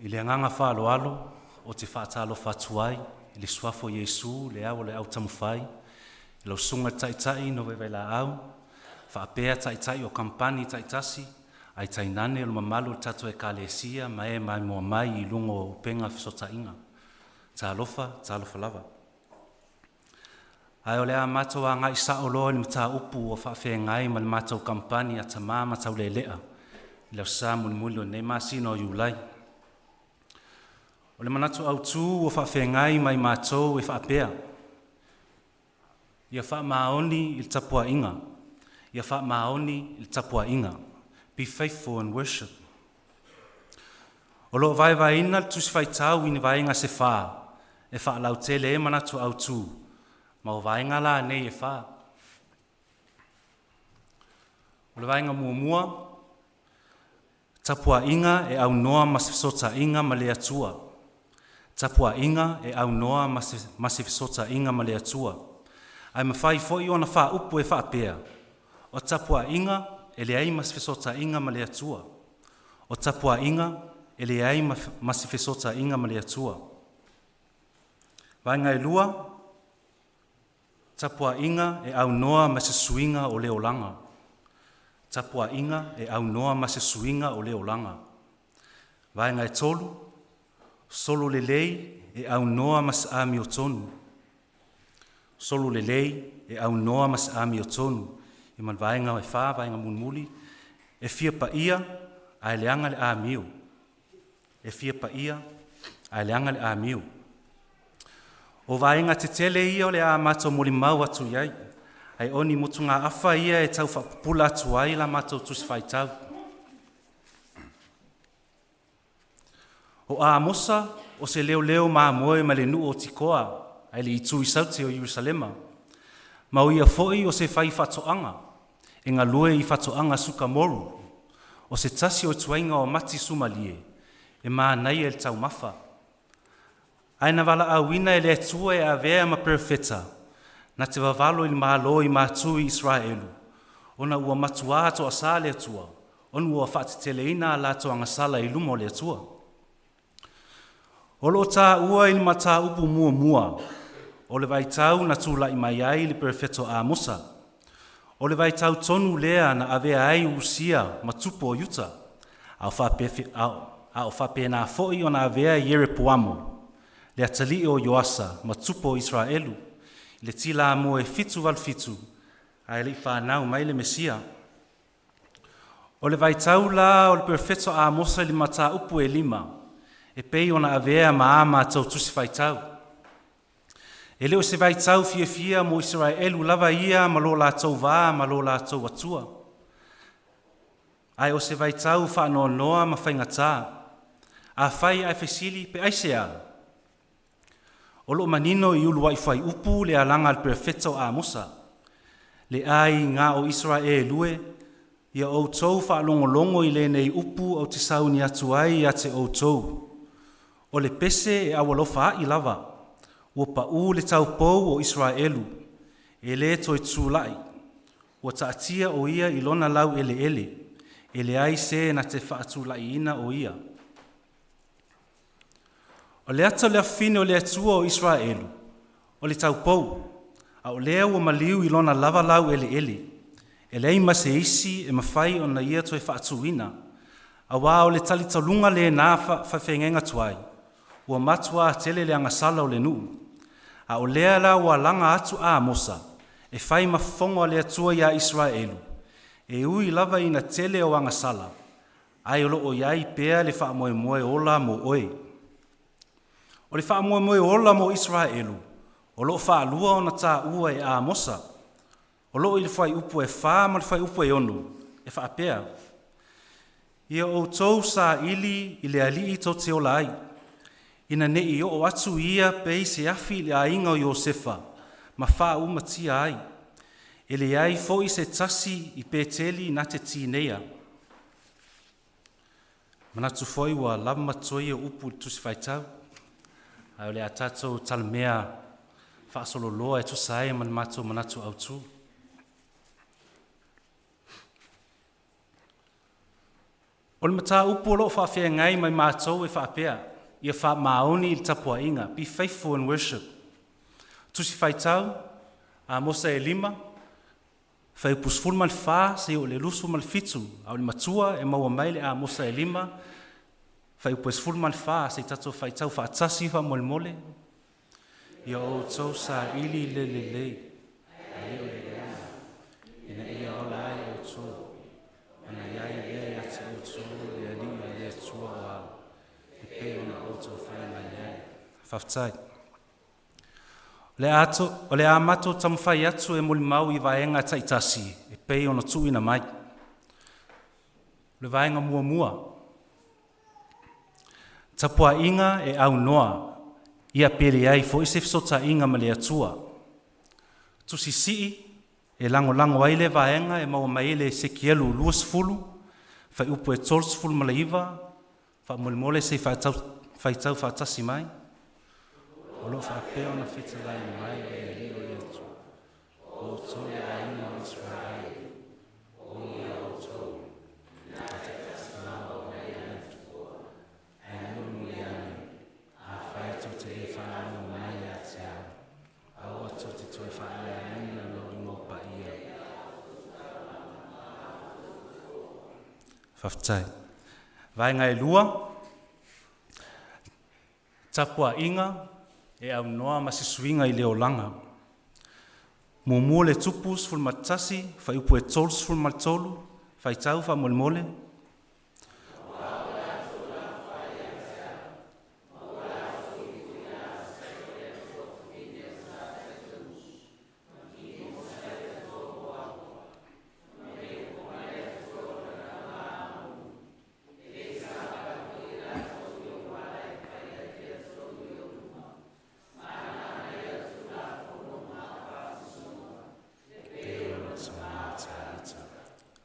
I le agaga faaaloalo ou te faatalofa atu ai i le Suafa o Iesu le Ao o le Autaumafai, i lau Susuga i le Taitai Kovaivailaau, faapea Taitai o Kamupani taitasi, ae tainane le mamalu o le tatou Ekalesia ma e maimoa mai i luga o upega fesootaiga. Talofa, talofa lava. Ae o le a matou agai sao loa i le mataupu ua faafeagai ma le matou kamupani a Tama ma Taulelea i le Aso Sa mulimuli o lenei masina o Iulai. O le manatu autu ua faafeagai ma i matou e faapea: Ia faamaoni i le tapuaiga, ia faamaoni i le tapuaiga. Be faithful in worship. O lo o vaevaeina le Tusi Faitau i ni vaega se fa e faalautele ai manatu autu, ma o vaega la nei e fa. O le vaega muamua, tapuaiga e aunoa ma se fesootaiga ma le Atua. Tapuaiga e aunoa ma se fesootaiga ma le Atua. Ae mafai foi ona faaupu e faapea, o tapuaiga e leai ma se fesootaiga ma le Atua. O tapuaiga e leai ma se fesootaiga ma le Atua. Vaega e lua, tapuaiga e aunoa ma se suiga o le olaga. Tapuaiga e aunoa ma se suiga o le olaga. Vaega e tolu, sololelei e aunoa ma se amiotonu. Sololelei e aunoa ma se amiotonu. Ma le vaega e fa, vaega mulimuli, e fia paia ae leaga le amio. E fia paia ae leaga le amio. O vaega tetele ia o le a matou molimau atu i ai, ae o ni motugaafa ia e tau faapupula atu ai la matou Tusi Faitau. O Amosa o se leoleo mamoe mai le nuu o Tikoa ae le itu i Saute o Ierusalema, ma o ia foi o se faifaatoaga e galue i faatoaga sukamoru, o se tasi o ituaiga o mati sumalie e manaia i le taumafa. Ae na valaauina e le Atua e avea ma perofeta na te vavalo i le Malo i matu i Isaraelu, ona ua matuā toasā le Atua ona ua faateteleina a latou agasala i luma o le Atua. O lo o taua i le mataupu muamua o le vaitau na tulai mai ai le perofeta o Amosa. O le vaitau tonu lea na avea ai Usia ma tupu o Iuta, a o faapena foi ona avea Ieropoamo le atalii o Ioasa ma tupu o Isaraelu i le tilamua e 787 ae le i fanau mai le Mesia. O le vaitau la o le perofeta o Amosa i le mataupu e 5 e pei ona avea ma a matou Tusi Faitau. E le o se vaitau fiafia mo Isaraelu lava ia ma lo latou va ma lo latou Atua, ae o se vaitau faanoanoa ma faigata. Afai ae fesili pe aisea? O lo o manino i uluai fuaiupu le alaga a le perofeta o Amosa. Le aiga o Isaraelu e, ia outou faalogologo i lenei upu ou te sauni atu ai ia te outou. O le pese e aualofa lava, ua pau le taupou o Isaraelu, e le toe tulai, ua taatia o ia i lona laueleele, e leai se na te faatulaiina o ia. O le ata o le afafine o le Atua o Isaraelu, o le taupou, a o lea ua maliu i lona lava laueleele, e leai ma se isi e mafai ona ia toe faatuina, aua o le talitonuga lena faafeagaiga tuai, ua matuā tele le agasala o le nuu. A o lea la ua alaga atu Amosa e fai ma fofoga o le Atua ia Isaraelu, e ui lava ina tele ou agasala, ae o lo o i ai pea le faamoemoe ola mo oe. O le faamoemoe ola mo Isaraelu o lo o faalua ona taua e Amosa. O lo o i le fuaiupu e 4 ma le fuaiupu e 6 e faapea: “Ia outou saili i le Alii tou te ola ai, ina ne i oo atu ia pei se afi i le aiga o Iosefa ma faaumatia ai, e leai foi se tasi i Peteli na te tineia.” Manatu foi ua lava ma totoe ia upu i le Tusi Faitau, ae o le a tatou talamea faasololoa e tusa ai ma le matou manatu autu. O le mataupu o loo faafeagai ma i matou e faapea, ia faamaoni i le tapuaiga, be faithful in worship. Tusi Faitau, Amosa e 5, fuaiupu 14 seia oo i le 27, a o le matua e maua mai le Amosa e 5, fuaiupu 14, se i tatou faitau faatasi faamolemole. Ia outou saili le lelei, ae le o le leaga, ina ia ola ai outou, ona i ai lea ia te outou le Alii o le Atua o ao, e pei ona outou fai mai ai. Faafetai. O le a matou taumafai atu e molimau i vaega taitasi e pei ona tuuina mai. O le vaega muamua, tapuaiga e aunoa, ia pe leai foi se fesootaiga ma le Atua. Tusisii e lagolago ai lea vaega e maua mai le Esekielu 20, fuaiupu e 39, faamolemole se i faitau faatasi mai. O lo o faapea ona fetalai mai e le Alii o le Atua, o outou le aiga o Isaraelu, o ia outou, ae mulimuli ane, afai tou te le faalogo mai ia te au, aua tou te toe faaleagaina lou igoa paia. Faafetai. Vaega e lua, tapuaiga e aunoa ma se suiga i le olaga. Muamua le Tupu 11, fuaiupu e 33, faitau faamolemole.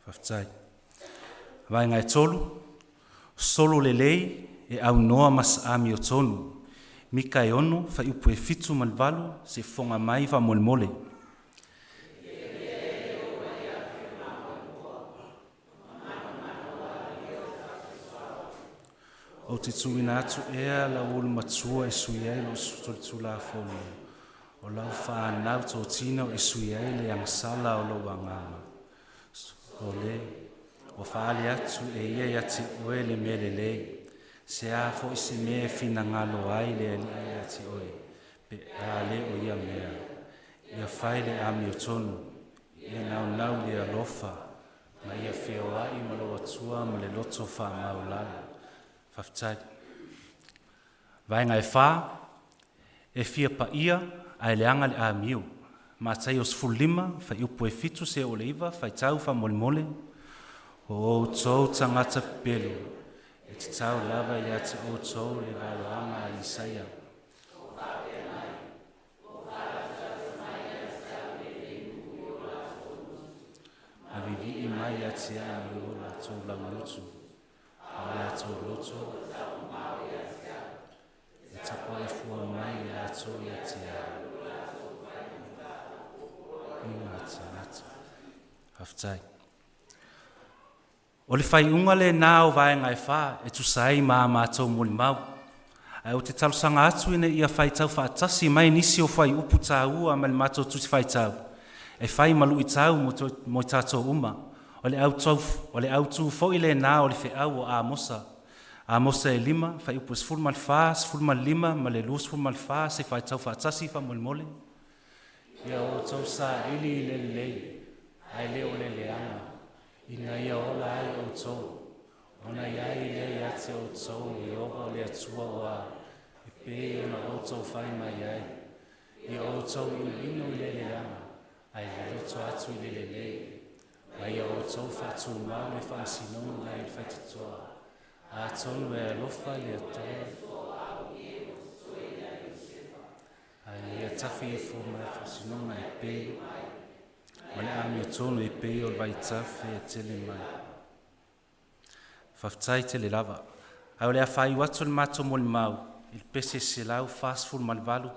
Faafetai. Vaega e tolu, solo lelei e aunoa ma se amiotonu. Mika e 6, fuaiupu e 7 ma le 8, se fofoga mai faamolemole. Ou te tuuina atu ea lau ulumatua e sui ai lou solitulafono, o lau whānau tōtino e sui ai le agasala o lou agaga. O le, ua faali atu e ia ia te oe le mea lelei, se a foi se mea e finagalo ai le Alii ia te oe, pe a le o ia mea. Ia fai le amiotonu, ia naunau i le alofa, ma ia feoai ma lou Atua ma le loto faamaualalo. Faafetai. Vaega e fa, e fia paia ae leaga le amio. Mataio 15, fuaiupu e 7 seia oo i le 9, faitau faamolemole. O outou tagata pepelo, e tatau lava ia te outou le valoaga a Isaia. Ma vivii mai ia te au i o latou laulotu, a o latou loto, e tapuaefua mai i latou ia te au. I ngā tagata. Faafetai. O le faaiuga lena o vaega e fa e tusa ai ma a matou molimau. Ae ou te talosaga atu ina ia faitau faatasi mai nisi o fuaiupu taua ma le matou tusi faitau e fai ma luitau mo i tatou uma. O le autu foi lena o le feau o Amosa. Amosa e 5, fuaiupu 14, 15 ma le 24, se faitau faatasi faamolemole. Ia outou saili i le lelei, ae le o le leaga, ina ia ola ai outou, ona i ai lea ia te outou Ieova o le Atua o ao, e pei ona outou fai mai ai. Ia outou inoino i le leaga, ae loloto atu i le lelei. Ma ia outou faatumau le faamasinoga i le faitotoa. Atonu e alofa le Atua. Ae ia tafe ifo mai le faamasinoga e pei, ma le amiotonu e pei o le vaitafe e tele mai. Faafetai tele lava. Ae o le a faaiu atu le matou molimau i le pese 148.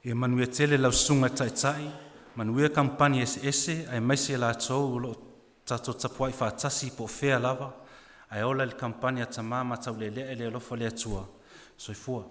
Ia manuia tele lau susuga i le Taitai, manuia kamupani eseese aemaise latou o loo tatou tapuai faatasi po o fea lava, ae ola le kamupani a tama ma Taulelea i le alofa o le Atua. Soifua.